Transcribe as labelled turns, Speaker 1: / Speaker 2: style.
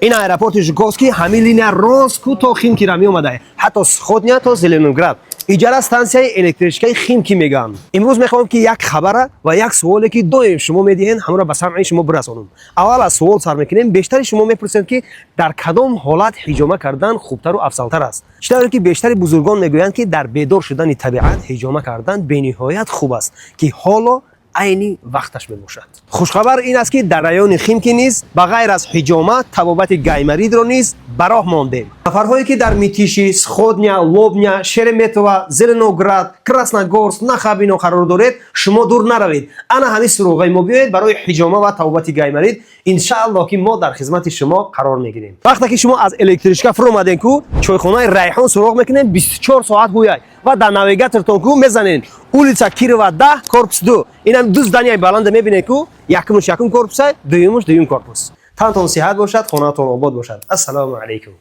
Speaker 1: Ин аэропорти Жуковский, ҳамин линия рост ку то Химкира меомада, ҳатто Сходня то Зеленоград. Иҷара стансияи электричкаи Химки мегӯянд. Имрӯз мехоҳам, ки як хабара ва як суоле, ки доим шумо медиҳен, ҳамонро ба самъи шумо бирасонам. Аввал аз суол сар мекунем. Бештари шумо мепурсед, ки дар кадом ҳолат ҳиҷома кардан хубтару афзалтар аст. Чӣ тавре ки бештари бузургон мегӯянд, ки дар бедор шудани табиат ҳиҷома кардан бениҳоят хуб аст, ки ҳоло айни вақташ мебошад. Хушхабар ин аст, ки дар райони Химки низ ба ғайр аз ҳиҷома табобати гайморитро низ ба роҳ мондем. Нафарҳое, ки дар Мытищи, Сходня, Лобня, Шереметьево, Зеленоград, Красногорск, Нахабино қарор доред, шумо дур наравед, ана ҳамин суроғаи мо биёед барои ҳиҷома ва табобати гайморит. Иншааллоҳ, ки мо дар хизмати шумо қарор мегирем. Вақте ки шумо аз электричка фуромаден ку, чойхонаи «Райҳон» суроғ мекунем, 24 соат ҳуяй ва дар навигатортон ку мезанен улица Кирова 10, корпус 2. Инам ду зданияи баланда мебинед ку, якумуш якум корпуса, дуюмуш дуюм корпус. Тантон сиҳат бошад, хонаатон обод бошад. Ассалому алайкум.